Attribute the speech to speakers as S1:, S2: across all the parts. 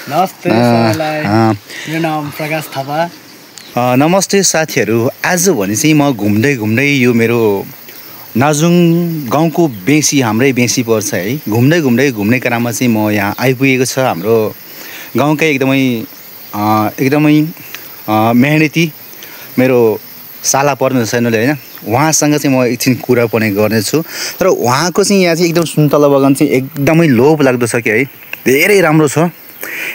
S1: नमस्ते सबैलाई। मेरो नाम प्रकाश थापा।
S2: नमस्ते साथीहरू। आज भने चाहिँ म घुम्दै यो मेरो नाजुङ गाउँको बेसी हाम्रै बेसी पर्छ है। घुम्ने क्रममा चाहिँ म यहाँ आइपुगेको छ। हाम्रो गाउँकै एकदमै मेहनती मेरो साला पर्ने छैनले हैन, उहाँसँग चाहिँ म एकछिन कुरा पनि गर्नेछु। तर उहाँको चाहिँ यहाँ चाहिँ एकदम सुन्तला बगान चाहिँ एकदमै लोभ लाग्दो छ कि है, धेरै राम्रो छ।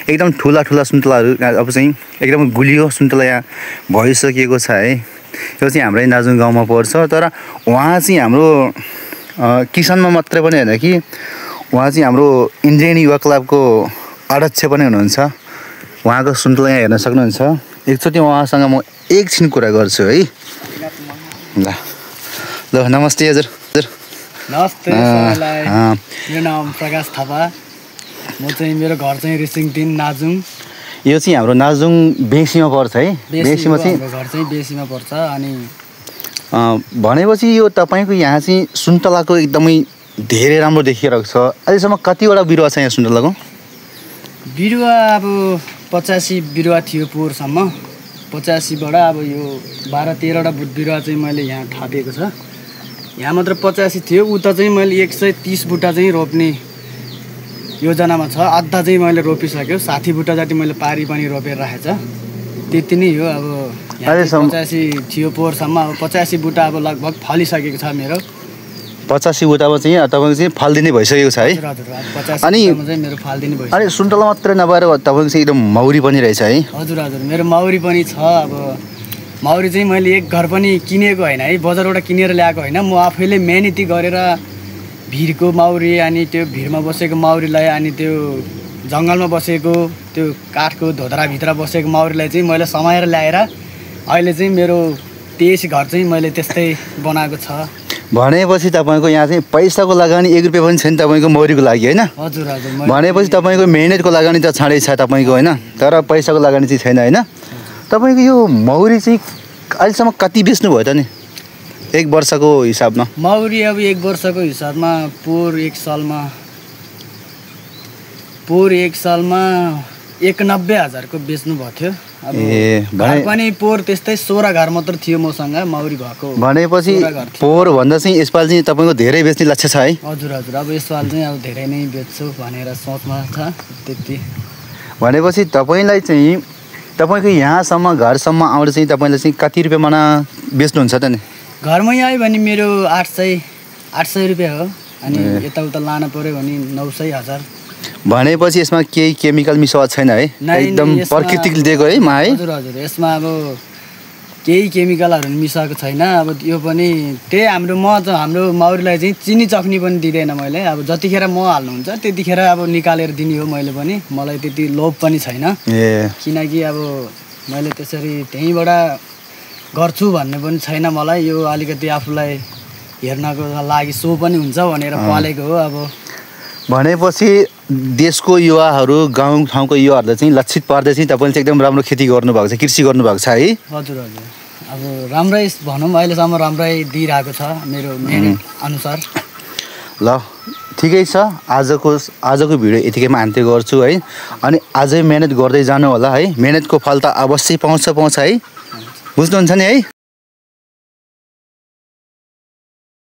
S2: एकदम ठुला सुन्तलाहरू अब चाहिँ एकदम गुलियो सुन्तला यहाँ भइसकेको छ है। यो चाहिँ हाम्रै नाजुङ गाउँमा पर्छ। तर उहाँ चाहिँ हाम्रो किसानमा मात्रै पनि हैन कि, उहाँ चाहिँ हाम्रो इन्डियन युवा क्लबको अध्यक्ष पनि हुनुहुन्छ। उहाँको सुन्तला यहाँ हेर्न सक्नुहुन्छ। एकचोटि उहाँसँग म एकछिन कुरा गर्छु है। ल नमस्ते हजुर।
S1: नमस्ते सबैलाई। मेरो नाम प्रकाश थापा। म चाहिँ मेरो घर चाहिँ रिसिङटिन नाजुङ।
S2: यो चाहिँ हाम्रो नाजुङ बेसीमा पर्छ है। बेसीमा चाहिँ
S1: घर चाहिँ बेसीमा पर्छ। अनि
S2: भनेपछि यो तपाईको यहाँ चाहिँ सुन्तलाको एकदमै धेरै राम्रो देखिरहेको छ। अहिलेसम्म कतिवटा बिरुवा छ यहाँ सुन्तलाको?
S1: बिरुवा अब 85 बिरुवा थियो पोहोरसम्म। 85 बाट अब यो 12-13 वटा बिरुवा चाहिँ मैले यहाँ थापेको छ। यहाँ मात्र 85 थियो, उता चाहिँ मैले 130 बुट्टा चाहिँ रोप्ने योजनामा छ। आधा चाहिँ मैले रोपिसक्यो, 60 बुट्टा जति मैले पारी पनि रोपेर राखेको छ। त्यति नै हो। अब 85 थियो पोहोरसम्म, अब 85 बुट्टा अब लगभग फलिसकेको छ मेरो।
S2: 85 बुट्टामा चाहिँ तपाईँको चाहिँ फल्दिने भइसकेको छ है।
S1: अनि मेरो फाल्दिने भइसक्यो।
S2: अनि सुन्तला मात्रै नभएर तपाईँको चाहिँ एकदम मौरी पनि रहेछ है।
S1: हजुर मेरो मौरी पनि छ। अब मौरी चाहिँ मैले एक घर पनि किनेको होइन है, बजारबाट किनेर ल्याएको होइन। म आफैले मेहनती गरेर भिरको मौरी, अनि त्यो भिरमा बसेको मौरीलाई, अनि त्यो जङ्गलमा बसेको त्यो काठको धोद्राभित्र बसेको मौरीलाई चाहिँ मैले समाएर ल्याएर अहिले चाहिँ मेरो 23 घर चाहिँ मैले त्यस्तै बनाएको छ।
S2: भनेपछि तपाईँको यहाँ चाहिँ पैसाको लगानी 1 रुपियाँ पनि छैन तपाईँको मौरीको लागि होइन?
S1: हजुर
S2: भनेपछि तपाईँको मेहनतको लगानी त छाडै छ तपाईँको होइन, तर पैसाको लगानी चाहिँ छैन होइन? तपाईँको यो मौरी चाहिँ अहिलेसम्म कति बेच्नु भयो त नि एक वर्षको हिसाबमा?
S1: मौरी अब एक वर्षको हिसाबमा पोहोर एक सालमा 91,000 को बेच्नु भएको थियो। अब घर पनि पोहोर त्यस्तै 16 घर मात्र थियो मसँग मौरी भएको।
S2: भनेपछि पोहोर भन्दा चाहिँ यसपालि चाहिँ तपाईँको धेरै बेच्ने लक्ष्य छ है?
S1: हजुर अब यसपालि चाहिँ अब धेरै नै बेच्छु भनेर सोचमा छ। त्यति
S2: भनेपछि तपाईँलाई चाहिँ तपाईँको यहाँसम्म घरसम्म आउँदा चाहिँ तपाईँलाई चाहिँ कति रुपियाँमा बेच्नुहुन्छ त नि?
S1: घरमा आयो भने मेरो 800 रुपियाँ हो। अनि यताउता लान पर्यो भने 900-1000।
S2: भनेपछि यसमा केही केमिकल मिसावट छैन है? एकदम प्राकृतिक दिएको है मा है?
S1: हजुर यसमा अब केही केमिकलहरू मिसाएको छैन। अब यो पनि त्यही हाम्रो मौरीलाई चाहिँ चिनी चक्नी पनि दिँदैन मैले। अब जतिखेर म हाल्नुहुन्छ त्यतिखेर अब निकालेर दिने हो मैले पनि। मलाई त्यति लोभ पनि छैन, किनकि अब मैले त्यसरी त्यहीँबाट गर्छु भन्ने पनि छैन मलाई। यो अलिकति आफूलाई हेर्नको लागि सो पनि हुन्छ भनेर पालेको हो। अब
S2: भनेपछि देशको युवाहरू गाउँ ठाउँको युवाहरूलाई चाहिँ लक्षित पार्दै चाहिँ तपाईँले चाहिँ एकदम राम्रो खेती गर्नुभएको छ, कृषि गर्नुभएको छ है?
S1: हजुर अब राम्रै भनौँ, अहिलेसम्म राम्रै दिइरहेको छ मेरो मेहनत अनुसार।
S2: ल ठिकै छ। आजको भिडियो यतिकैमा अन्त्य गर्छु है। अनि अझै मेहनत गर्दै जानु होला है। मेहनतको फल त अवश्य पाउँछ है, बुझ्नुहुन्छ नि है?